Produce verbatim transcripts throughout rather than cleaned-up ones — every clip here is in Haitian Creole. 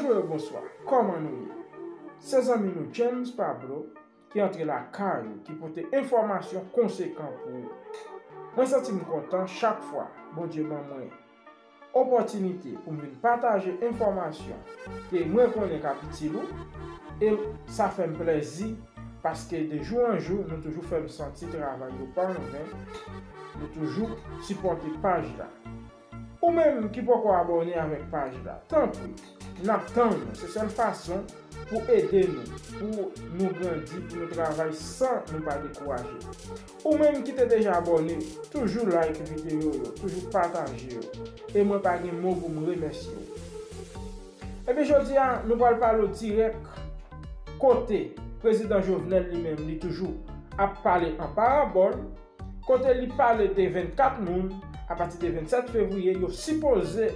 Bonjou e bonswa, kòman nou ye? Se zanmi nou James Pablo ki antre lakay ou, ki pote enfòmasyon konsekan pou ou. Mwen santi m kontan chak fwa Bondye ban mwen opòtinite pou m vin pataje enfòmasyon ke mwen konnen k ap itil ou, e sa fè m plèzi paske de jou an jou nou toujou fè m santi travay yo pa anven, nou toujou sipòte paj la. Ou menm ki poko abòne avèk paj la, tanpri, n ap tann ou. Se sèl fason pou ede nou, pou nou grandi, pou nou travay san nou pa dekouraje. Ou menm ki te deja abòne, toujou like videyo yo, toujou pataje yo. E mwen pa gen mo pou m remèsye w. Ebyen, jodi a, nou pral pale w dirèk kote Prezidan Jovenel li menm, li toujou ap pale an parabòl, kote li pale de vennkat moun, apati de vennsèt fevriye, yo sipoze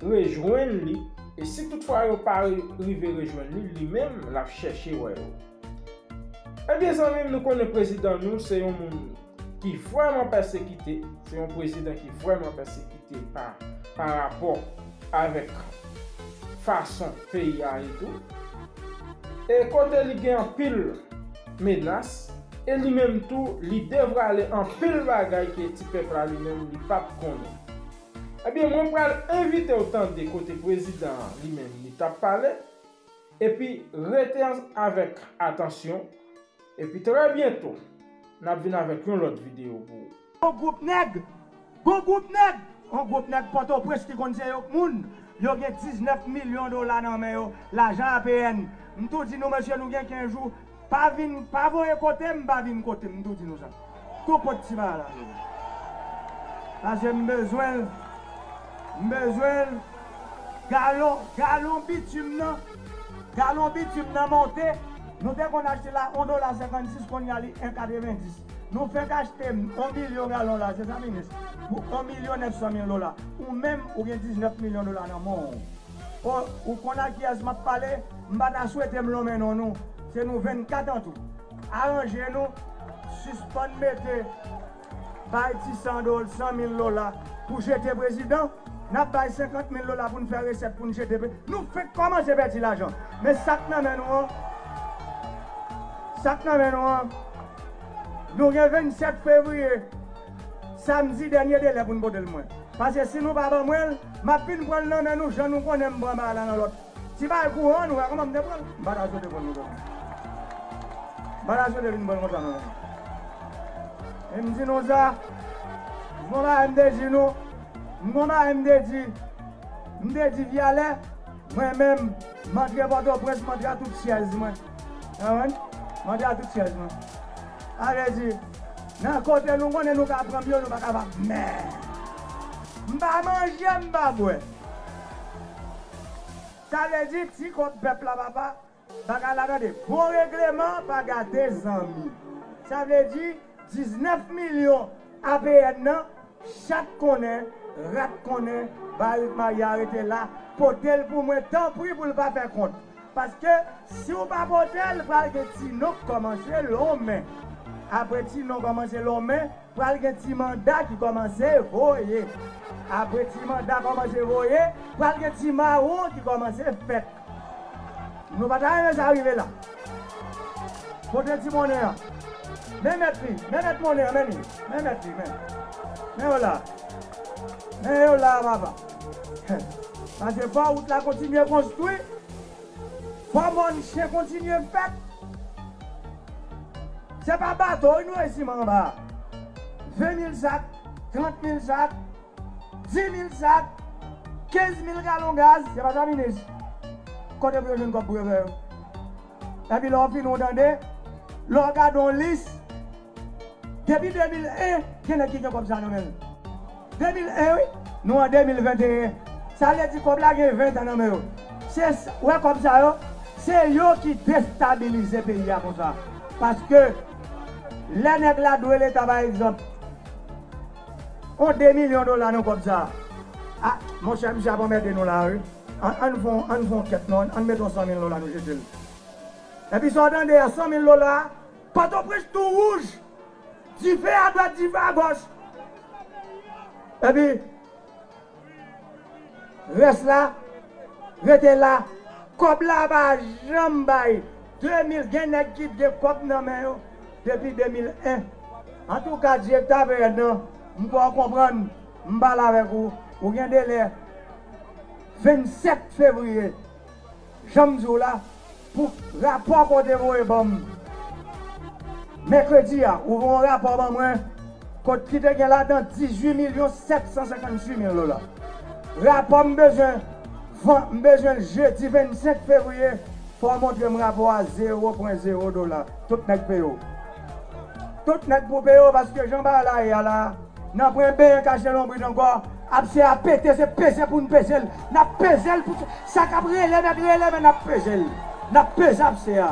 rejwenn li, e si toutfwa yo pa ri- rive rejwenn li, li menm, l ap chèche wè yo. Ebyen, zanmi m, nou konnen prezidan nou se yon moun ki vrèman pèsekite, se yon prezidan ki vrèman pèsekite pa, pa rapò avèk fason peyi a ye tou. E kote li gen anpil menas, e li menm tou, li devwale anpil bagay ke ti pèp la li menm li p ap konnen. Ebyen, mwen pral envite w tande kote prezidan an li menm li t ap pale, epi rete an- avèk atansyon, epi trè byento, n ap vin avèk yon lòt videyo pou ou. Yon gwoup nèg, yon gwoup nèg, yon gwoup nèg Pòtoprens ki konn se yo k moun, yo gen diznèf milyon dola nan men yo, lajan A P N. M tou di nou, mesye, nou gen kenz jou, pa vin, pa voye kote m, pa vin kote m, m tou di nou sa. Tou pot ti bagay la. Paske m bezwen l, m bezwen l. Galon, galon bitim nan, galon bitim nan monte. Nou te konn achte la yon dola senkannsis, kounye a li en katrevenndis. Nou fenk achte yon milyon galon la, se sa, minis? Pou yon milyon nèf san mil dola. Ou menm, ou gen diznèf milyon dola nan men w. O, ou konn ak kiyès m ap pale? M pa ta swete m lonmen non nou. Se nou vennkat an tou. Aranje nou, sispann mete bay ti san dola, san mil dola pou jete prezidan. N ap bay senkant mil dola pou n fè resèt pou n jete pre-, nou fenk kòmanse pèdi lajan. Men sa k nan men nou an, sa k nan men nou an, nou gen vennsèt fevriye, samdi, dènye delè pou n pote l mwen. Paske si nou pa ban mwen l, m ap vin pran l nan men nou, jan nou konnen m pran bagay la nan lòt. Ti bagay kouran, nou wè kòman m te pran l. M pa ta swete pran l konsa. M pa ta swete vin pran l konsa, non. E m di nou sa, m gon bagay m te di nou, m gon bagay m te di, m te di Vyalè, mwen menm, m antre Pòtoprens, m antre a tout chèz mwen. Konprann? M antre a tout chèz mwen. Sa vle di, nan kote nou konnen nou ka pran m yo, nou pa kapab. Men, m pa manje, m pa bwè. Sa vle di, ti kòb pèp la, papa, bagay la, tande, bon regleman pa gate zanmi. Sa vle di, diznèf milyon A P N nan, chat konnen, rat konnen, Barik Maya rete la, pote l pou mwen, tanpri pou l pa fè kont. Paske, si w pa pote l, pral gen ti non k kòmanse lonmen. Apre ti non kòmanse lonmen, pral gen ti manda ki kòmanse voye. Apre ti manda kòmanse voye, pral gen ti mawon ki kòmanse fèt. Nou pa ta renmen sa rive la. Kote ti monnen an? Men mèt li, men mèt monnen an, men li. Men mèt li, men. Men yo la. Men yo la, papa. Paske fò wout la kontinye konstwi. Fò mòn chen kontinye fèt. Se pa bato wi nou resi anba. Ven mil sak, trant mil sak, di mil sak, kenz mil galon gaz, se pa sa, minis? Kote pou yo jwenn kòb pou yo fè yo? Epi lè w fini, w tande, lè w gade yon lis, depi de mil en, gen nèg ki gen kòb sa nan men l. De mil en, wi. Nou an de mil venteyen. Sa vle di kòb la gen ven tan nan men yo. Se s-, wè kòb sa yo, se yo ki destabilize peyi a konsa. Paske lè nèg la dwe Leta, pa egzanp, yon de milyon dola nan kòb sa a. A, monchè, misye ap anmède nou la, wi. Ann, ann fè yon, ann fè yon kèt, non, ann mete yon san mil dola, nou jete l. Epi sa w tande a, san mil dola, Pòtoprens tou wouj. Dife adwat, dife agòch. Epi, rès la, rete la. Kòb la pa janm bay. De mil, gen nèg ki gen kòb nan men yo depi de mil en. Antouka, direktè A P N nan, m kwè w konprann, m pale avèk ou, ou gen delè vennsèt fevriye, jan m di w la, pou rapò ke w te voye ban m mèkredi a, ou voye yon rapò ban mwen, kot ki te gen ladan dizuit milyon sèt san senkantuit mil dola. Rapò m bezwen, van, m bezwen l jedi vennsenk fevriye, fò w montre m rapò a zewo pwen zewo dola. Tout nèg peye w. Tout nèg pou peye w paske jan bagay la ye a la, n ap pran benyen kache lonbrit ankò. Abse a pete, se peze pou n peze l. N ap peze l pou sa k ap rele mèt rele, men n ap peze l. N ap peze abse a.